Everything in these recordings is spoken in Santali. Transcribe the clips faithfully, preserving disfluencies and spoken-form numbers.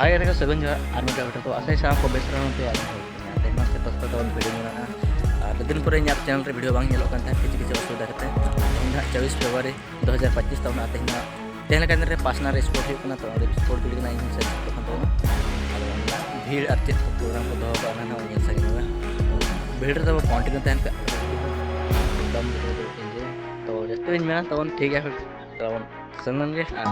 ᱦᱟᱭ ᱜᱟᱛᱮ ᱠᱚ, ᱥᱟᱹᱜᱩᱱ ᱡᱚᱦᱟᱨ᱾ ᱟᱨ ᱢᱤᱫᱴᱟᱝ ᱵᱷᱤᱰᱤᱭᱳ ᱛᱚ ᱟᱥᱟᱭ ᱥᱟᱶ ᱠᱚ ᱵᱮᱥ ᱨᱮᱦᱚᱸ ᱯᱮ ᱟᱨ ᱛᱮᱦᱮᱧ ᱢᱟ ᱥᱮᱛᱟᱜ ᱥᱮᱛᱟᱜ ᱛᱟᱵᱚᱱ ᱵᱷᱤᱰᱤᱭᱳ ᱢᱮᱱᱟᱜᱼᱟ᱾ ᱟᱨ ᱟᱹᱰᱤ ᱫᱤᱱ ᱯᱚᱨᱮ ᱤᱧᱟᱹᱜ ᱪᱮᱱᱮᱞ ᱨᱮ ᱵᱷᱤᱰᱤᱭᱳ ᱵᱟᱝ ᱧᱮᱞᱚᱜ ᱠᱟᱱ ᱛᱟᱦᱮᱸᱫ ᱠᱤᱪᱷᱩ ᱠᱤᱪᱷᱩ ᱚᱥᱩᱵᱤᱫᱷᱟ ᱠᱷᱟᱹᱛᱤᱨ᱾ ᱛᱮᱦᱮᱧ ᱫᱚ ᱦᱟᱸᱜ ᱪᱚᱵᱵᱤᱥ ᱯᱷᱮᱵᱽᱨᱩᱣᱟᱨᱤ ᱫᱩ ᱦᱟᱡᱟᱨ ᱯᱚᱸᱪᱤᱥ ᱛᱟᱵᱚᱱᱟ᱾ ᱟᱨ ᱛᱮᱦᱮᱧ ᱫᱚ ᱦᱟᱸᱜ ᱛᱮᱦᱮᱧ ᱞᱮᱠᱟ ᱫᱤᱱ ᱨᱮ ᱯᱟᱥᱱᱟ ᱨᱮ ᱥᱯᱳᱨᱴ ᱦᱩᱭᱩᱜ ᱠᱟᱱᱟ, ᱛᱚ ᱚᱸᱰᱮ ᱥᱯᱳᱨᱴ ᱠᱩᱞᱤ ᱠᱟᱱᱟ ᱤᱧ ᱥᱮ ᱛᱚᱠᱷᱚᱱ ᱛᱟᱵᱚᱱᱟ᱾ ᱟᱫᱚ ᱚᱱᱟ ᱵᱷᱤᱲ ᱟᱨ ᱪᱮᱫ ᱠᱚ ᱯᱨᱳᱜᱨᱟᱢ ᱠᱚ ᱫᱚᱦᱚ ᱠᱟᱜᱼᱟ, ᱚᱱᱟ ᱦᱚᱸ ᱧᱮᱞ ᱥᱟᱺᱜᱤᱧ ᱦᱩᱭᱩᱜᱼᱟ᱾ ᱵᱷᱤᱲ ᱨᱮᱫᱚ ᱠᱚᱱᱴᱤᱱᱤᱭᱩ ᱛᱟᱦᱮᱱ ᱠᱷᱟᱡ ᱮᱠᱫᱚᱢ ᱛᱚ ᱡᱟᱹᱥᱛᱤ ᱫᱚᱧ ᱢᱮᱱᱟ ᱛᱟᱵᱚᱱ ᱴᱷᱤᱠ ᱜᱮᱭᱟ, ᱛᱟᱵᱚᱱ ᱥᱮᱱ ᱞᱮᱱ ᱜᱮ᱾ ᱟᱨ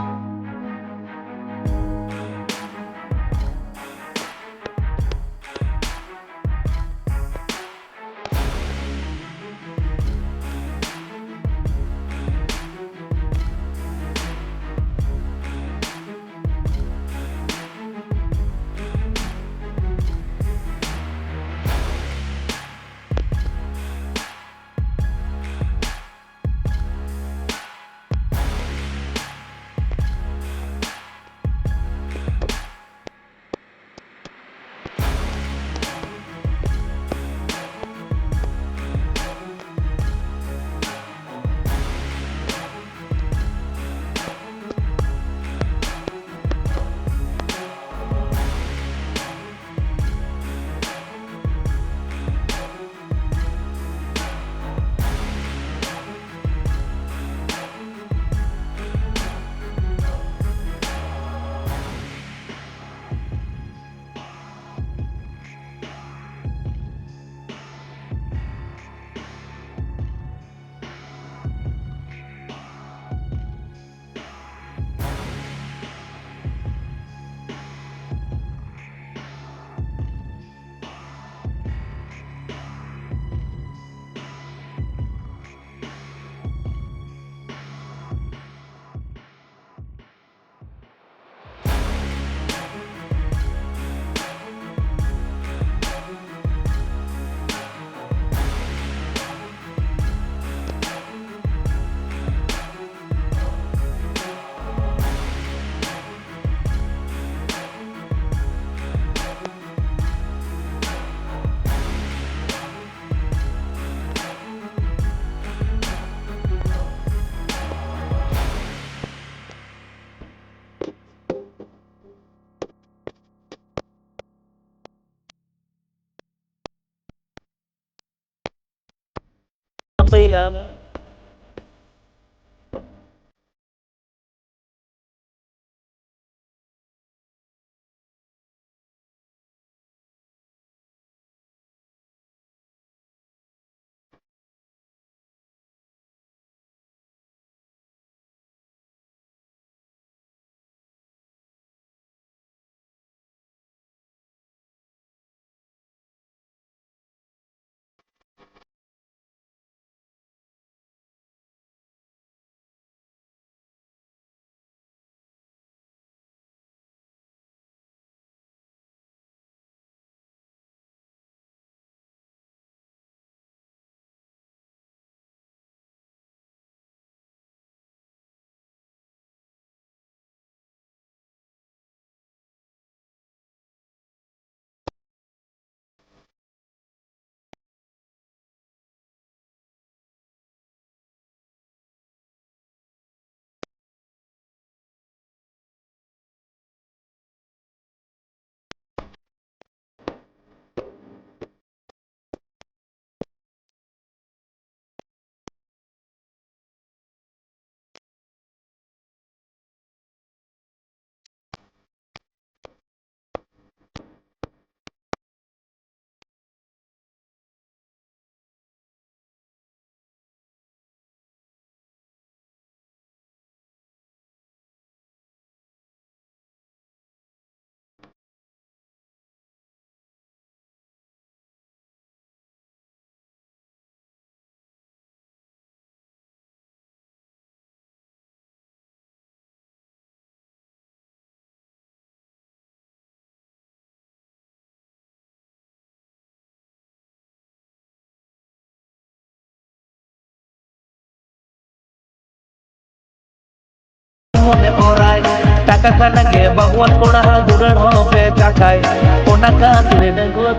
ᱦᱩᱭᱩᱜᱼᱟ᱾ ᱢᱚᱱᱮ ᱚᱨᱟᱭ, ᱴᱟᱠᱟ ᱠᱟᱱᱟ ᱜᱮ ᱵᱟᱹᱦᱩᱣᱟᱱ ᱠᱚᱲᱟ, ᱫᱩᱞᱟᱹᱲ ᱦᱚᱸ ᱯᱮ ᱪᱟᱠᱷᱟᱭ, ᱚᱱᱟ ᱠᱟᱛᱮ ᱰᱟᱺᱜᱩᱣᱟᱹ᱾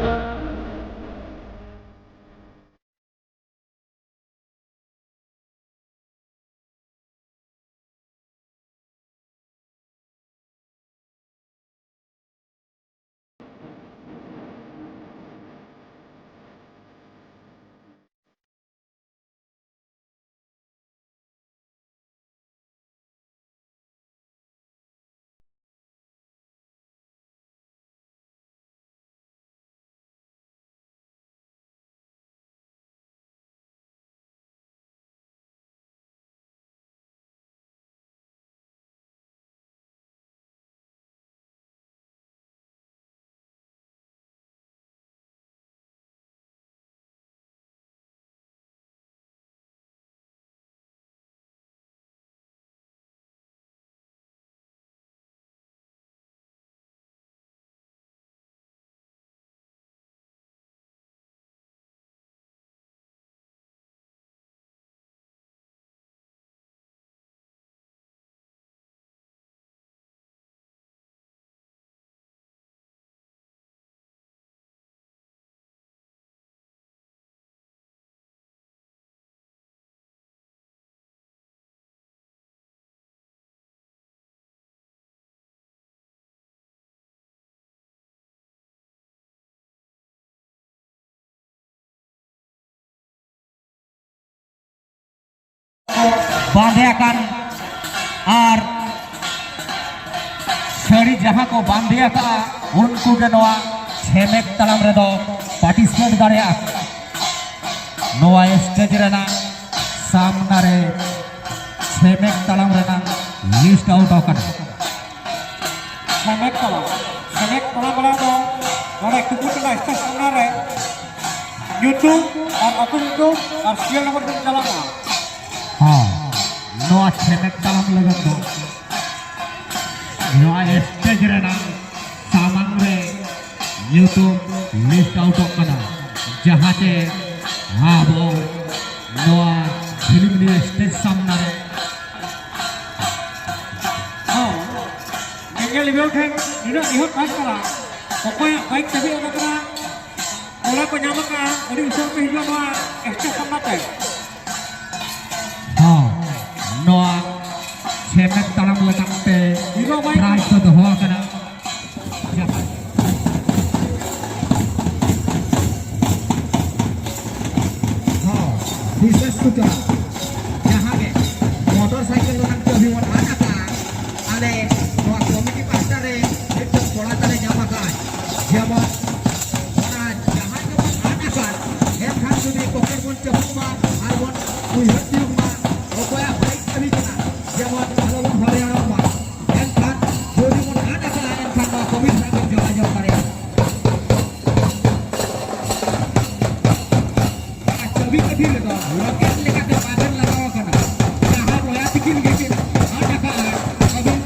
ᱵᱟᱸᱫᱮ ᱟᱠᱟᱱ ᱟᱨ ᱥᱟᱹᱲᱤ ᱡᱟᱦᱟᱸ ᱠᱚ ᱵᱟᱸᱫᱮ ᱟᱠᱟᱫᱼᱟ, ᱩᱱᱠᱩ ᱜᱮ ᱱᱚᱣᱟ ᱪᱷᱮᱢᱮᱠ ᱛᱟᱲᱟᱢ ᱨᱮᱫᱚ ᱯᱟᱨᱴᱤᱥᱤᱯᱮᱴ ᱫᱟᱲᱮᱭᱟᱜᱼᱟ᱾ ᱱᱚᱣᱟ ᱥᱴᱮᱡᱽ ᱨᱮᱱᱟᱜ ᱥᱟᱢᱱᱟ ᱨᱮ ᱪᱷᱮᱢᱮᱠ ᱛᱟᱲᱟᱢ ᱨᱮᱱᱟᱜ ᱞᱤᱥᱴ ᱟᱣᱩᱴ ᱟᱠᱟᱱᱟ᱾ ᱪᱷᱮᱢᱮᱠ ᱛᱟᱲᱟᱢ, ᱪᱷᱮᱢᱮᱠ ᱛᱟᱲᱟᱢ ᱵᱟᱞᱟ ᱫᱚ ᱱᱚᱰᱮ ᱠᱩᱠᱩᱴ ᱨᱮᱱᱟᱜ ᱥᱴᱮᱡᱽ ᱥᱟᱢᱱᱟ ᱨᱮ ᱧᱩᱛᱩᱢ ᱟᱨ ᱟᱹᱛᱩ ᱧᱩᱛᱩᱢ ᱟᱨ ᱥᱤᱨᱤᱭᱟᱞ ᱱᱚᱢᱵᱚᱨ ᱵᱚᱱ ᱪᱟᱞᱟᱜᱼᱟ᱾ ᱦᱚᱸ, ᱱᱚᱣᱟ ᱪᱷᱮᱢᱮᱠ ᱛᱟᱲᱟᱢ ᱞᱟᱹᱜᱤᱫ ᱫᱚ ᱱᱚᱣᱟ ᱥᱴᱮᱡᱽ ᱨᱮᱱᱟᱜ ᱥᱟᱢᱟᱝ ᱨᱮ ᱧᱩᱛᱩᱢ ᱞᱤᱥᱴ ᱟᱣᱩᱴᱚᱜ ᱠᱟᱱᱟ, ᱡᱟᱦᱟᱸᱛᱮ ᱟᱵᱚ ᱱᱚᱣᱟ ᱡᱷᱤᱞᱤᱢᱤᱞᱤ ᱥᱴᱮᱡᱽ ᱥᱟᱢᱱᱟ ᱨᱮ ᱦᱚᱸ, ᱧᱮᱧᱮᱞ ᱵᱤᱭᱳ ᱴᱷᱮᱱ ᱱᱤᱱᱟᱹᱜ ᱱᱤᱦᱟᱹᱛ ᱛᱟᱦᱮᱸ ᱠᱟᱱᱟ, ᱚᱠᱚᱭᱟᱜ ᱵᱟᱭᱤᱠ ᱪᱟᱹᱵᱤ ᱟᱠᱟ ᱠᱟᱱᱟ, ᱚᱱᱟ ᱠᱚ ᱧᱟᱢ ᱟᱠᱟᱫᱼᱟ, ᱟᱹᱰᱤ ᱩᱥᱟᱹᱨᱟ ᱯᱮ ᱦᱤᱡᱩᱜᱼᱟ ᱱᱚᱣᱟ ᱥᱴᱮᱡᱽ ᱥᱟᱢᱱᱟ ᱛᱮ᱾ ᱦᱚᱸ, ᱱᱚᱣᱟ ᱪᱷᱮᱢᱮᱠ ᱛᱟᱲᱟᱢ ᱞᱮᱠᱟᱛᱮ ᱦᱤᱨᱳ ᱵᱟᱭᱤᱠ ᱯᱨᱟᱭᱤᱡᱽ ᱫᱚ ᱫᱚᱦᱚ ᱟᱠᱟᱱᱟ᱾ ᱦᱚᱸ, ᱵᱤᱥᱮᱥ ᱥᱩᱪᱚᱱᱟ, ᱡᱟᱦᱟᱸ ᱜᱮ ᱢᱚᱴᱚᱨ ᱥᱟᱭᱠᱮᱞ ᱨᱮᱱᱟᱜ ᱪᱟᱹᱵᱤ ᱵᱚᱱ ᱟᱫ ᱟᱠᱟᱫᱼᱟ, ᱟᱞᱮ ᱱᱚᱣᱟ ᱠᱚᱢᱤᱴᱤ ᱯᱟᱦᱴᱟ ᱨᱮ ᱢᱤᱫᱴᱟᱝ ᱠᱚᱲᱟ ᱛᱟᱞᱮ ᱧᱟᱢ ᱟᱠᱟᱫ, ᱡᱮᱢᱚᱱ ᱚᱱᱟ ᱡᱟᱦᱟᱸ ᱜᱮᱵᱚᱱ ᱟᱫ ᱟᱠᱟᱫ, ᱮᱱᱠᱷᱟᱱ ᱡᱩᱫᱤ ᱯᱚᱠᱮᱴ ᱵᱚᱱ ᱪᱟᱹᱯᱩᱜ ᱢᱟ ᱟᱨ ᱵᱚᱱ ᱩᱭᱦᱟᱹᱨ ᱛᱤᱭᱳᱜ ᱢᱟ, ᱚᱠᱚᱭᱟᱜ ᱵᱟᱭᱤᱠ ᱪᱟᱹᱵᱤ ᱠᱟᱱᱟ, ᱡᱮᱢᱚᱱ ᱟᱞᱚ ᱵᱚᱱ ᱦᱚᱭᱨᱟᱱᱚᱜ ᱢᱟ᱾ ᱮᱱᱠᱷᱟᱱ ᱡᱩᱫᱤ ᱵᱚᱱ ᱟᱫ ᱟᱠᱟᱫᱼᱟ, ᱮᱱᱠᱷᱟᱱ ᱱᱚᱣᱟ ᱠᱚᱢᱤᱴᱤ ᱥᱟᱶ ᱵᱚᱱ ᱡᱳᱜᱟᱡᱳᱜᱽ ᱫᱟᱲᱮᱭᱟᱜᱼᱟ᱾ ᱚᱱᱟ ᱪᱟᱹᱵᱤ ᱠᱟᱹᱴᱷᱤ ᱨᱮᱫᱚ ᱞᱚᱠᱮᱴ ᱞᱮᱠᱟᱛᱮ ᱵᱟᱵᱮᱨ ᱞᱟᱜᱟᱣ ᱟᱠᱟᱱᱟ᱾ ᱡᱟᱦᱟᱸ ᱵᱚᱭᱦᱟ ᱛᱤᱠᱤᱱ ᱜᱮᱠᱤᱱ ᱟᱫ ᱟᱠᱟᱫᱼᱟ, ᱟᱹᱵᱤᱱ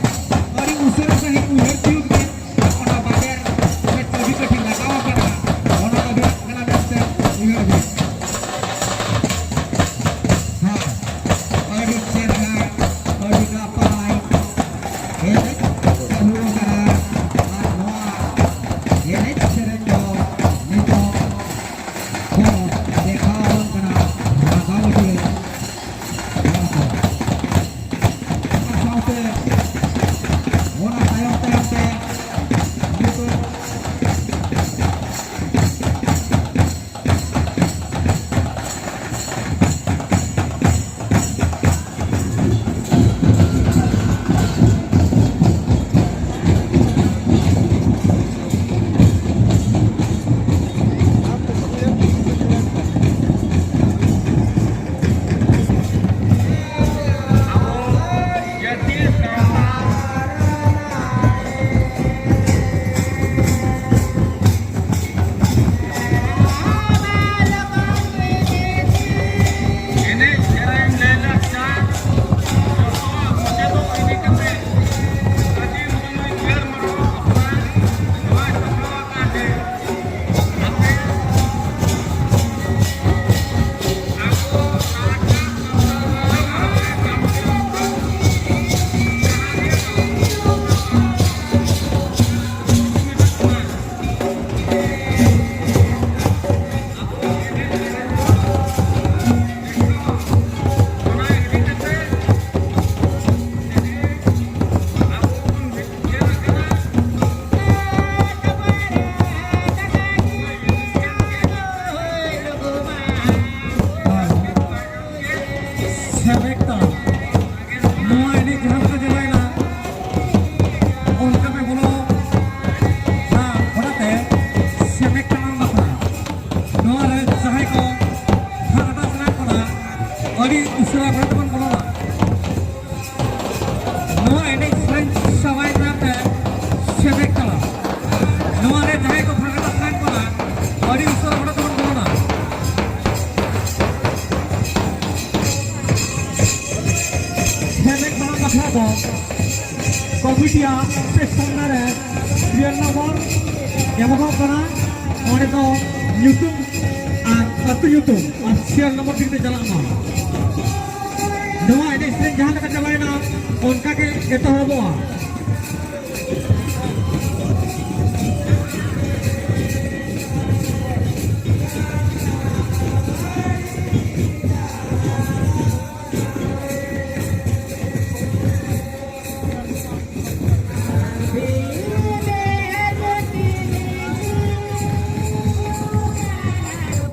ᱠᱚᱢᱤᱴᱤᱭᱟᱜ ᱥᱮ ᱥᱟᱢᱱᱟ ᱨᱮ ᱥᱤᱨᱤᱭᱟᱞ ᱱᱚᱢᱵᱚᱨ ᱮᱢᱚᱜᱚᱜ ᱠᱟᱱᱟ᱾ ᱚᱸᱰᱮ ᱫᱚ ᱧᱩᱛᱩᱢ ᱟᱨ ᱟᱹᱛᱩ ᱧᱩᱛᱩᱢ ᱟᱨ ᱥᱤᱨᱤᱭᱟᱞ ᱱᱚᱢᱵᱚᱨ ᱫᱤᱠ ᱛᱮ ᱪᱟᱞᱟᱜ ᱢᱟ᱾ ᱱᱚᱣᱟ ᱮᱱᱮᱡ ᱥᱮᱨᱮᱧ ᱡᱟᱦᱟᱸ ᱞᱮᱠᱟ ᱪᱟᱵᱟᱭᱮᱱᱟ, ᱚᱱᱠᱟ ᱜᱮ ᱮᱛᱚᱦᱚᱵᱚᱜᱼᱟ᱾